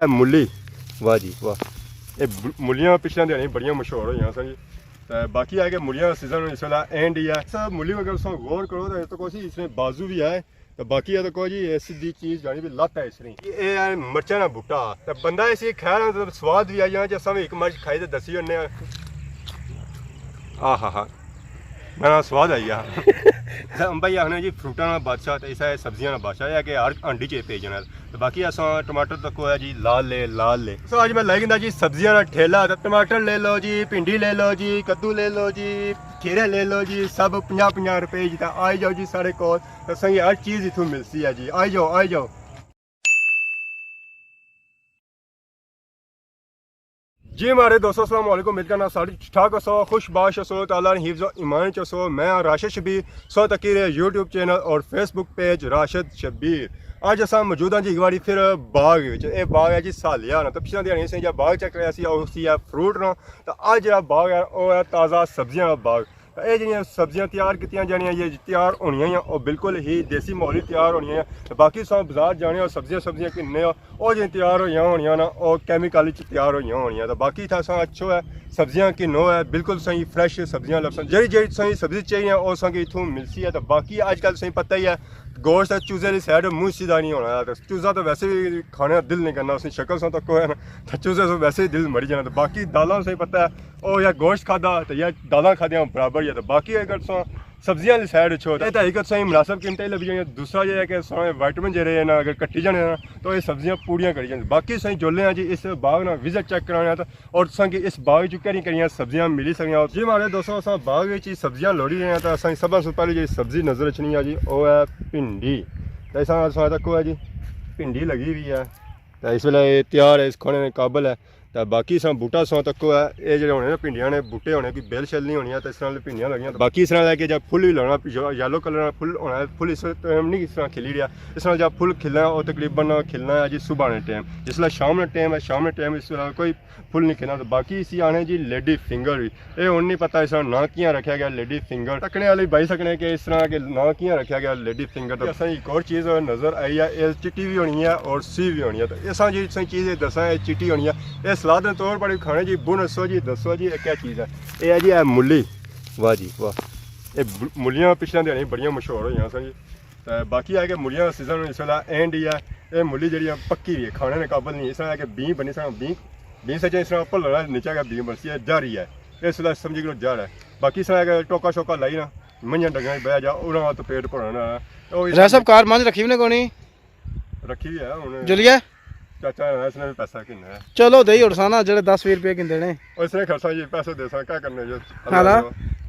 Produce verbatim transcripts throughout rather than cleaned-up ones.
اے ملی، واہ جی واہ۔ اے ب-، ملیاں پچھلے دیہاڑے بڑیاں مشہور ہوئیاں سن جی۔ تے باقی ہے کہ ملیاں سیزن اس ویلے اینڈ ہی ہے۔ اس ملی اگر تساں غور کرو تے تکو سی اس نے بازو بھی ہے۔ تے باقی ہے تکو جی، اے سیدھی چیز جانی بھی لت ہے اس نے۔ اے ہے مرچاں نا بوٹا۔ تے بندہ اس کی کھایا نا تے سواد بھی آئی جانا، جے اساں بھی ایک مرچ کھائی تے دسی ہونے آں۔ آہا ہا۔ میرا سواد آئی گیا۔ تے بھائی آخنے جی فروٹاں نا بادشاہ تے اسا سبزیاں نا بادشاہ ہے کہ ہر ہانڈی چ پی جانا۔ تے باقی اساں ٹماٹر تکو ہے جی، لال لے، لال لے۔ سو اج میں لائی گندا جی سبزیاں نا ٹھیلا، تے ٹماٹر لے لو جی، بھنڈی لے لو جی، کدو لے لو جی، کھیرے لے لو جی، سب پنجاہ پنجاہ روپے جی۔ تے آئی جاؤ جی ساڑے کول، تے تساں کی ہر چیز اتھوں ملسی ہے جی۔ آئی جاؤ، آئی جاؤ۔ جی ماڑے دوستو، السلام علیکم۔ امید کرنا سارے ٹھیک ٹھاک ہسو، خوش باش ہسو، تے اللہ نے حفظ و ایمان چ ہسو۔ میں ہاں راشد شبیر، سو تکی رہے یوٹیوب چینل اور فیس بک پیج راشد شبیر۔ اج اساں موجود ہاں جی ایک باری پھر باغ وچ۔ اے باغ ہے جی سالیہ نا، تے پچھلے دیہاڑے سے جا باغ چیک کریا سی، او سی ہے فروٹ نا، تے اج جیڑا باغ ہے او ہے تازہ سبزیاں نا باغ۔ تے اے جیڑیاں سبزیاں تیار کیتیاں جانیاں، اے تیار ہونیاں یا او بالکل ہی دیسی ماحول ہی تیار ہونیاں یا۔ تے باقی ساں بازار جانے ہو، سبزیاں، سبزیاں گھننے ہو، او جیڑیاں تیار ہوئیاں ہونیاں نا، او کیمیکل وچ تیار ہوئیاں ہونیاں۔ تے باقی اتھا ساں اچھو ہے، سبزیاں گھنو ہے، بالکل تساں کی فریش سبزیاں لبسن۔ جیڑی، جیڑی تساں کی سبزی چاہیے، او تساں کی اتھوں ملسی ہے۔ تے باقی اج کل تساں کی پتہ ہی ہے، گوشت تے چوزے آلی سائیڈ منہ سیدھا نہیں ہونا ہے۔ تے چوزا تے ویسے بھی کھانے دا دل نہیں کرنا، اس نی شکل ساں تکو ہے نا، تے چوزے سوں ویسے ہی دل مری جانا۔ تے باقی دالاں تساں کی پتہ ہے، او یا گوشت کھادا تے یا دالاں کھادیاں برابر ہی ہے۔ تے باقی اگر تساں سبزیاں آلی سائیڈ اچھو، تے اتھا ہی تساں کی مناسب قیمتیں لبھی جانیاں۔ دوسرا یہ ہے کہ سارے وٹامن جیڑے ہیں نا، اگر کٹی جانے نا، تو یہ سبزیاں پوریاں کری جاندیاں۔ باقی تساں کی جلنے آں جی اس باغ نا وزٹ چیک کرانے آں، تے اور تساں کی اس باغ چوں کیڑیاں کیڑیاں سبزیاں ملی سکنیاں۔ جی ماڑے دوستو، اساں باغ وچ ہی سبزیاں لوڑی رہے ہیں، تے اساں کی سب سے پہلے جیڑی سبزی نظر اچھنی ہے جی، او ہے بھنڈی۔ تے اساں، اساں تکو ہے جی، بھنڈی لگی ہوئی ہے۔ تے اس ویلے اے تیار ہے، اس کھانے نے قابل ہے۔ تے باقی اساں بوٹا ساں تکو ہے، اے جیڑے ہونے نا بھنڈیاں نے بوٹے ہونے، کوئی بیل شیل نہیں ہونی ہے، تے اس نال بھنڈیاں لگیاں۔ باقی اس نال ہے کہ جب پھل بھی لگنا، یلو کلر نا پھل ہونا ہے، پھل اس ٹائم نہیں اس طرح کھلی رہیا، اس نال جب پھل کھلنا ہے، او تقریباً کھلنا ہے جی صبح نے ٹائم، جس ویلے شام نے ٹائم ہے، شام نے ٹائم اس ویلے کوئی پھل نہیں کھلنا۔ تے باقی اسی آنے جی لیڈی فنگر بھی، اے ہن نہیں پتہ اس نا ناں کیاں رکھیا گیا لیڈی فنگر۔ تکنے آلے بائی سکنے کہ اس طرح کے ناں کیاں رکھیا گیا لیڈی فنگر۔ تے اساں ایک اور چیز نظر آئی ہے، اے چٹی بھی ہونی ہے اور سی بھی ہونی ہے۔ تے اساں جی تساں چیز اے دساں، اے چٹی ہونی ہے۔ اے سلاد دے طور پر کھانے جی، بن اسو جی، دسو جی، اے کیا چیز ہے؟ اے ہے جی، اے ملی۔ واہ جی واہ۔ اے ب-، ملیاں پچھلے دیہاڑے بڑیاں مشہور ہوئیاں سن جی۔ تے باقی ہے کہ ملیاں سیزن اس ویلے اینڈ ہی ہے۔ اے ملی جیڑی ہے پکی ہوئی ہے، کھانے نے قابل نہیں۔ اس طرح ہے کہ بین بنی سن، بین، بین سچے اس طرح اوپر لگا، نیچے گیا بین بنسی ہے، جاری ہے۔ اس ویلے سمجھی کرو جڑ ہے۔ باقی اس طرح ہے کہ ٹوکا شوکا لائی نا، منجھاں ڈنگاں بہ جا، انہاں تو پیٹ بھرنا ہے۔ او اس راج صاحب، کار منجھ رکھی نے کونی؟ رکھی ہے ہن۔ جلیے؟ چاچا ہے، اس نے بھی پیسہ گھننا ہے۔ چلو، دے ہی اڑساں نا، جڑے دس ویہہ روپے گھندے نے۔ او اس نے خرچہ جی، پیسے دیساں، کیا کرنے جو؟ ہاں نا۔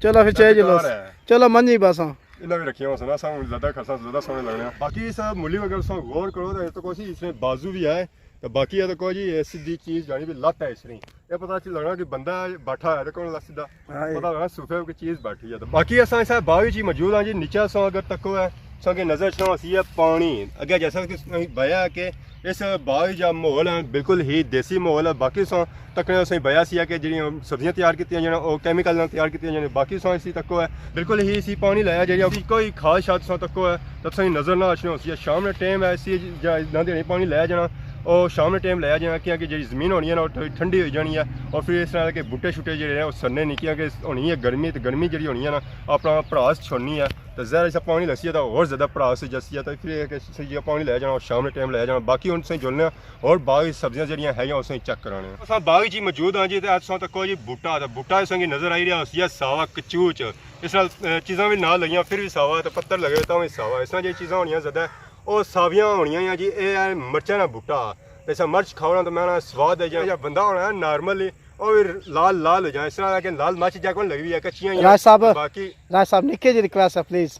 چلو پھر، چاہے جلوس۔ چلو، منجھ ہی بس ہاں۔ انہاں بھی رکھیاں ہوسن، اساں ہن زیادہ خرچہ زیادہ سوہنے لگنے آں۔ باقی اس ملی اگر تساں غور کرو تے تکو سی اس نے بازو بھی ہے، تے باقی ہے تکو جی، اے سیدھی چیز جانی بھی لت ہے اس نی۔ اے پتہ چل لگنا کہ بندہ بیٹھا ہے تے کون لت سیدھا۔ ہاں، اے۔ پتہ لگنا صوفے کی چیز بیٹھی ہے۔ تے باقی اساں اس باغ وچ ہی موجود ہاں جی، نیچے اساں اگر تکو ہے، اساں کے نظر اچھنا ہوسی ہے پانی۔ اگے جیسا کہ تساں بیا ہے کہ اس باغ جا ماحول ہے، بالکل ہی دیسی ماحول ہے۔ باقی اساں تکنے اساں بیا سی ہے کہ جڑیاں سبزیاں تیار کیتیاں جانیاں، او کیمیکل نال تیار کیتیاں جانیاں۔ باقی اساں اسی تکو ہے، بالکل ہی اسی پانی لایا جڑیاں، اسی کوئی کھاد شاد اساں تکو ہے، تاں تساں نظر نہ اچھنا ہوسی ہے۔ شام نے ٹائم ہے، اسی جا نہ دینے پانی لایا جانا، او شام نے ٹائم لایا جانا، کیونکہ جڑی زمین ہونی ہے نا، او تھوڑی ٹھنڈی ہوئی جانی ہے، اور پھر اس طرح کے بوٹے شوٹے جڑے ہیں، او سڑنے نہیں، کیونکہ ہونی ہے گرمی، تے گرمی جڑی ہونی ہے نا، اپنا پڑاس چھوڑنی ہے۔ تے ظاہر ہے، اسا پانی لسی ہے، تے ہور زیادہ پڑاس جسی ہے، تے پھر ایک صحیح جگہ پانی لایا جانا، اور شام نے ٹائم لایا جانا۔ باقی ہن تساں جلنے آں، اور باغ وچ سبزیاں جڑیاں ہیگیاں، اساں چیک کرانے آں۔ اساں باغ وچ ہی موجود ہاں جی، تے اساں تکو جی بوٹا، تے بوٹا اساں کی نظر آئی رہیا ہوسی ہے ساوا کچوچ۔ اس نال، اے، چیزاں وی نال لگیاں، پھر وی ساوا ہے، تے پتھر لگے تاں وی ساوا۔ اس طرح جیہڑیاں چیزاں ہونیاں زیادہ، او ساویاں ہونیاں یا جی، اے ہے مرچاں نا بوٹا۔ تے اساں مرچ کھاؤ نا، تے میں نا سواد ہے جی، یا بندہ ہونا ہے نارمل ہی، او وی لال لال ہو جائے، اس طرح کہ لال مرچ جا کون لگی ہوئی ہے، کچیاں ہی راج صاحب، باقی راج صاحب، نکے جی ریکویسٹ ہے، پلیز۔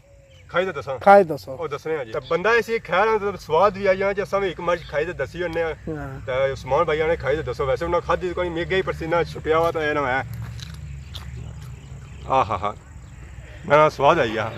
کھائی تے دساں؟ کھائی دسو۔ او دسنے آں جی۔ تے بندہ اسی کھا رہا تے سواد وی آئی جانا جی، اساں وی ایک مرچ کھائی تے دسی ہونے آں۔ ہاں۔ تے عثمان بھائی آنے کھائی تے دسو، ویسے انہاں کھادی کوئی نہیں، میرے گئی پسینہ چھٹیا ہوا تے اے نہ ہے۔ آہا ہا۔ میں سواد آئی گیا۔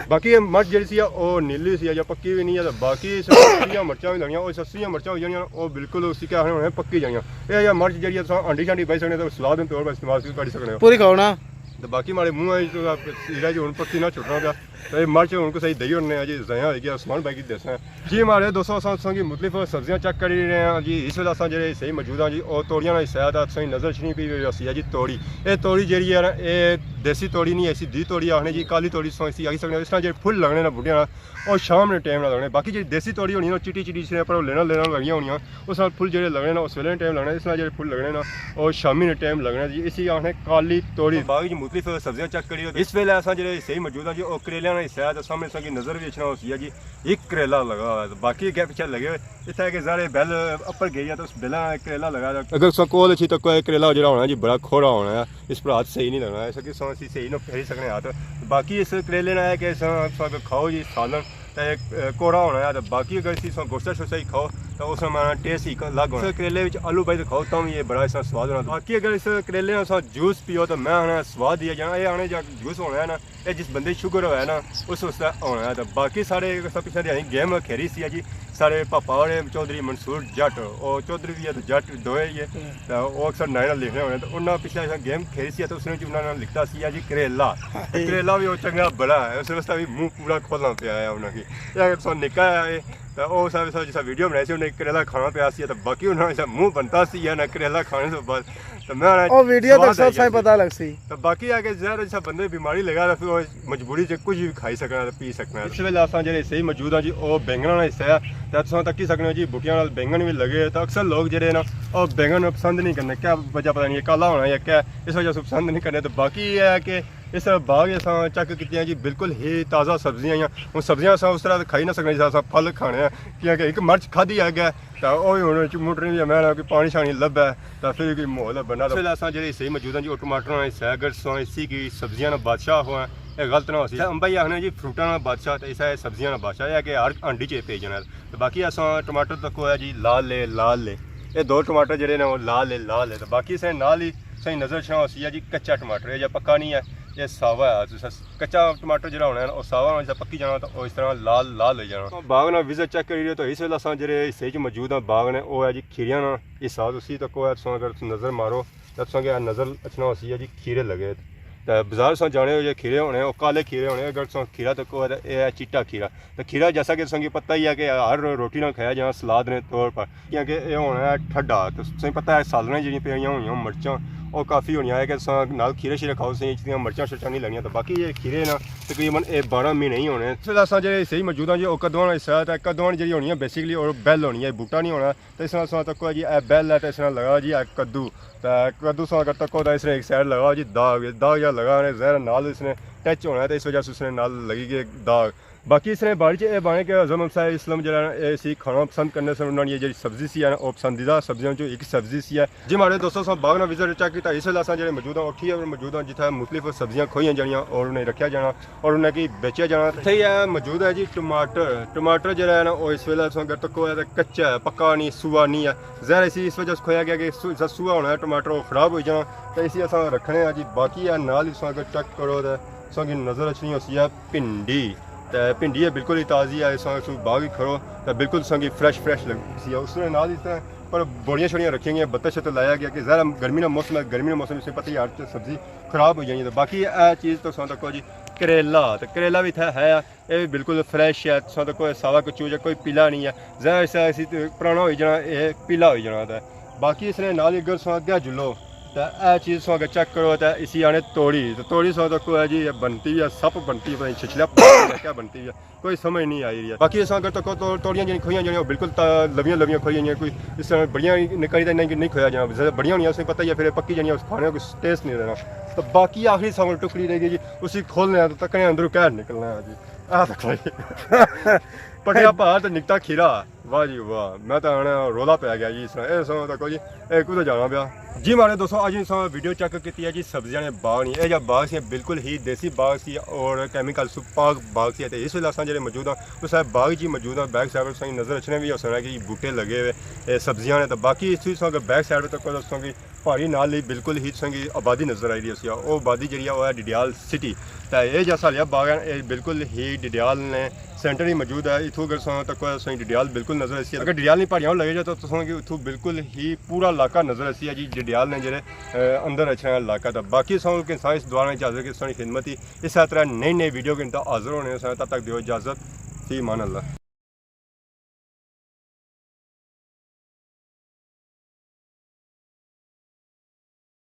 باقی اے مرچ جیڑی سی او نیلی سی یا پکی وی نہیں ہے، تے باقی اس سسیاں مرچاں وی لگیاں، او سسیاں مرچاں ہوئی جانیاں، او بالکل اسی کیا آخنے ہونے پکی جانیاں۔ اے یا مرچ جیڑی ہے تساں ہانڈی شانڈی بائی سکنے تے سلاد دے طور پر استعمال کری سکنے ہو۔ پوری کھاؤ نا۔ تے باقی ماڑے منہ وچ تے سیرا جو ہن پسینہ چھٹنا پیا۔ تے مرچ ہن کسے کی دئی اوڑنے آں جی، ضائع ہوئی گیا، عثمان بھائی کی دیساں۔ جی ماڑے دوستو، اساں تساں کی مختلف سبزیاں چیک کری رہے ہاں جی۔ اس ویلے اساں جیڑھے صحیح موجود ہاں جی، او توڑیاں نا حصہ ہے، تے تساں کی نظر اچھنی پئی ہوئی ہوسی ہے جی توڑی۔ اے توڑی جیڑھی ہے نا، اے دیسی توڑی نہیں، اسی دی توڑی آخنے جی، کالی توڑی تساں اسی آکھی سکنے ہو۔ اس طرح جیڑھے پھل لگنے نا بوٹیاں نا، او شام نے ٹائم نا لگنے۔ باقی جیڑھی دیسی توڑی ہونی نا، او چٹی چٹی، اس نے اپر او لیناں لیناں لگیاں ہونیاں۔ اس نال پھل جیڑھے لگنے نا، او سویلے نے ٹائم لگنے، اس نال جیڑھے پھل لگنے نا، او شامی نے ٹائم لگنے جی۔ اسی آخنے کالی توڑی۔ باغ وچ مختلف سبزیاں چیک کری رہے ہو۔ اس ویلے اساں جیڑھے صحیح موجود ہاں جی، او کریلیاں نا حصہ ہے، تے سامنے تساں کی نظر وی اچھنا ہوسی ہے جی، ایک کریلا لگا ہوا ہے، تے باقی اگے پیچھے لگے ہوئے۔ اتھے کہ سارے بیل اپر گئی ہے، تے اس بیلاں کریلا لگا ہے۔ اگر تساں کول اچھی تکو، اے کریلا جیڑھا ہونا جی، بڑا کھوڑا ہونا ہے، اس پر ہاتھ صحیح نہیں لگنا، اس کی تساں اسی صحیح نہ پھیری سکنے ہاتھ۔ باقی اس کریلے نا ہے کہ تساں، تساں کھاؤ جی سالن، تے، اے، کوڑا ہونا ہے، تے باقی اگر اسی تساں گوشت شوشت ہی کھاؤ، تے اس نا ٹیسٹ ہی الگ ہونا۔ اس کریلے وچ آلو پائی تے کھاؤ، تاں وی اے بڑا اس نا سواد ہونا۔ باقی اگر اس کریلے نا تساں جوس پیو، تے میں آخنا سواد ہی ہے جانا۔ اے آخنے جا جوس ہونا ہے نا، اے جس بندے کی شوگر ہوئے نا، اس واسطے ہونا ہے۔ تے باقی سارے اس پچھلے دیہاڑی گیم کھیری سی ہے جی، سارے پاپا ہونے چوہدری منصور جٹ، او چوہدری وی ہے تے جٹ دوئے ہی ہے۔ تے او اکثر نائن لکھنے ہونے، تے انہاں پچھلے اساں گیم کھیلی سی، تے اس نے انہاں نے لکھتا سی جی کریلا۔ تے کریلا وی او چنگا بڑا ہے، اس واسطے وی منہ پورا کھولنا پیا ہے انہاں کی۔ اے اگر تساں نکا ہے، تے او سب، سب جسا ویڈیو بنائی سی، انہیں کریلا کھانا پیا سی، تے باقی انہاں جسا منہ بنتا سی یا نہ کریلا کھانے سے بعد، تے میں او ویڈیو سواد تک سب آئی سائیں گیا سی۔ پتہ لگ سی۔ تے باقی ہے کہ زہر جسا بندے بیماری لگا، تے پھر او مجبوری چ کچھ وی کھائی سکنا تے پی سکنا۔ اس ویلے اساں جیڑھے صحیح موجود ہاں جی، او بینگن آلا حصہ ہے۔ تے تساں تکی سکنے ہو جی، بوٹیاں نال بینگن وی لگے۔ تے اکثر لوگ جیڑھے نا، او بینگن پسند نہیں کرنے۔ کیا وجہ پتہ نہیں، کالا ہونا یا کیا، اس وجہ سے پسند نہیں کرنے۔ تے باقی یہ ہے کہ اس باغ اساں چیک کیتیاں جی، بالکل ہی تازہ سبزیاں آئیاں۔ ہن سبزیاں اساں اس طرح تے کھائی نہ سکنے جس طرح اساں پھل کھانے آں، کیونکہ ایک مرچ کھادی ہے گیا، تے او وی ہن چ مٹرنی ہے، میں نہ کوئی پانی شانی لبھے، تے پھر کوئی ماحول بنا۔ اس ویلے اساں جیڑھے صحیح موجود ہیں جی، او ٹماٹر نے حصہ ہے۔ اگر تساں اسی کی سبزیاں نا بادشاہ ہو، اے غلط نہ ہو سی۔ تے امبا ہی آخنے جی فروٹاں نا بادشاہ، تے اسا ہے سبزیاں نا بادشاہ، اے ہے کہ ہر ہانڈی چ پی جانا۔ تے باقی اساں ٹماٹر تکو ہے جی، لال ہے، لال ہے۔ اے دو ٹماٹر جیڑھے نے، او لال ہے، لال ہے۔ تے باقی اسے نال ہی تساں نظر اچھنا ہوسی ہے جی، کچا ٹماٹر ہے، یا پکا نہیں ہے، اے ساوا ہے۔ تساں کچا ٹماٹر جیڑھا ہونا ہے نا، او ساوا ہونا، جسا پکی جانا تے او اس طرح لال لال ہوئی جانا۔ باغ نا وزٹ چیک کری رہے تو اس ویلے اساں جیڑھے حصے چ موجود ہاں باغ نے، او ہے جی کھیریاں نا حصہ۔ تسی تکو ہے، تساں اگر نظر مارو تے تساں کی نظر اچھنا ہوسی ہے جی کھیرے لگے۔ تے بازار تساں جانے ہو جے کھیرے ہونے، او کالے کھیرے ہونے، اگر تساں کھیرا تکو ہے تے اے ہے چٹا کھیرا۔ تے کھیرا جیسا کہ تساں کی پتہ ہی ہے کہ ہر روٹی نال کھایا جانا سلاد نے طور پر، کیونکہ اے ہونا ہے ٹھڈا۔ تے تساں کی پتہ ہے سالناں جیڑھیاں پیاں ہوئیاں مرچاں، او کافی ہونیاں ہے کہ تساں نال کھیرے شیرے کھاؤ، تساں کی اتنیاں مرچاں شرچاں نہیں لگنیاں۔ تے باقی اے کھیرے نا تقریباً اے بارہ مہینے ہی ہونے۔ اس ویلے اساں جیڑھے صحیح موجود ہاں جی، او کدواں نا حصہ ہے۔ تے کدواں جیڑھی ہونی ہے بیسیکلی او بیل ہونی ہے، بوٹا نہیں ہونا۔ تے اس نال تساں تکو جی اے بیل ہے، تے اس نال لگا جی اے کدو۔ تے کدو تساں اگر تکو تے اس نے ایک سائیڈ لگا جی داغ، داغ جیڑھا لگا نے زہر نال اس نے ٹچ ہونا ہے، تے اس وجہ سے اس نے نال لگی گئی داغ۔ باقی اس نے بارے چ اے بانے کہ اعظم صاحب اسلم جیڑھا ہے، اے اسی کھانا پسند کرنے سن، انہاں نی جیڑھی سبزی سی ہے نا، او پسندیدہ سبزیاں چوں ایک سبزی سی ہے۔ جی ماڑے دوستو، اساں باغ نا وزٹ چیک کیتا، اس ویلے اساں جیڑھے موجود ہاں، او ٹھی پر موجود ہاں، جتھے مختلف سبزیاں کھوئیاں جانیاں اور انہیں رکھیا جانا اور انہیں کی بیچیا جانا۔ اتھے ہی ہے موجود ہے جی ٹماٹر۔ ٹماٹر جیڑھا ہے نا، او اس ویلے تساں اگر تکو ہے تے کچا ہے، پکا نہیں، سوا نہیں ہے۔ ظاہر ہے اسی اس وجہ سے کھویا گیا کہ سو-، جسا سوا ہونا ہے ٹماٹر، او خراب ہوئی جانا۔ تے اسی اساں رکھنے ہیں جی۔ باقی ہے نال ہی تساں اگر چیک کرو تے تساں کی نظر اچھنی ہوسی ہے بھنڈی۔ تے بھنڈی ہے بالکل ہی تازی ہے، تساں اس باغ ہی کھڑو تے بالکل تساں کی فریش فریش لگسی ہے۔ اس نے نال اس طرح پر بوریاں شوریاں رکھیاں گئیاں، بتہ شتہ لایا گیا کہ ظاہر ہے گرمی نا موسم ہے، گرمی نا موسم اس میں پتہ ہی ہر چیز سبزی خراب ہوئی جانی ہے۔ تے باقی اے چیز تساں تکو جی کریلا، تے کریلا وی اتھے ہے، اے وی بالکل فریش ہے، تساں تکو ساوا کچو جا کوئی پیلا نہیں ہے۔ ظاہر ہے اس پرانا ہوئی جانا، اے پیلا ہوئی جانا۔ تے باقی اس نے نال ہی اگر تساں اگے جلو تے اے چیز تساں اگر چیک کرو تے اسی آنے توڑی، تے توڑی تساں تکو ہے جی، اے بنتی ہے، سپ بنتی ہے، پتہ نہیں چھچھلیا بنتی ہے، کیا بنتی ہے۔ کوئی سمجھ نہیں آئی رہی ہے۔ باقی اساں اگر تکو تو توڑیاں جیڑھیاں کھوئیاں جیڑھیاں، او بالکل تا-، لویاں لویاں کھوئیاں جیڑھیاں، کوئی اس طرح بڑیاں نی کری تے نہیں، نہیں کھویا جانا، زیادہ بڑیاں ہونیاں، اساں پتہ ہی ہے، پھر اے پکی جانیاں، اس کھانے کو ٹیسٹ نہیں رہنا۔ تے باقی آخری ساں کول ٹکڑی رہ گئی جی، اسی کھولنے آں تے تکنے آں اندروں کہہ نکلنا ہے جی۔ آ تکو جی۔ پٹیا پہاڑ تے نکتا کھیرا۔ واہ جی واہ، میں تاں آخنا رولا پے گیا جی اس طرح۔ اے تساں تکو جی، اے کدھر جانا پیا؟ جی ماڑے دوستو، اج اساں ویڈیو چیک کیتی ہے جی سبزیاں نے باغ نی۔ اے جا باغ سی بالکل ہی دیسی باغ سی اور کیمیکل سو پاک باغ سی۔ تے اس ویلے اساں جیڑھے موجود ہاں، اس باغ جی موجود ہاں، بیک سائیڈ پر تساں کی نظر اچھنے وی ہوسن کہ بوٹے لگے ہوئے، اے سبزیاں نے۔ تے باقی اس وی تساں اگر بیک سائیڈ پر تکو تساں کی پہاڑی نال ہی بالکل ہی تساں کی آبادی نظر آئی رہی ہوسی۔ او آبادی جیڑھی ہے، او ہے ڈڈیال سٹی۔ تے اے جا ساڑیا باغ ہے، اے بالکل ہی ڈڈیال نے سینٹر ہی موجود ہے۔ اتھوں اگر ساں تک ساں ڈڈیال بالکل نظر اسی، اگر ڈڈیال نہیں پہاڑیاں لگے جا تو تساں کی اتھوں بالکل ہی پورا علاقہ نظر اسی ہے جی۔ ڈڈیال نے جڑے، اے، اندر اچھا علاقہ تھا۔ باقی ساں کے سائنس دوارا اجازت کے ساں خدمت ہی۔ اس طرح نئی نئی ویڈیو کے اندر حاضر ہونے ساں، تب تک دیو اجازت، فی امان اللہ۔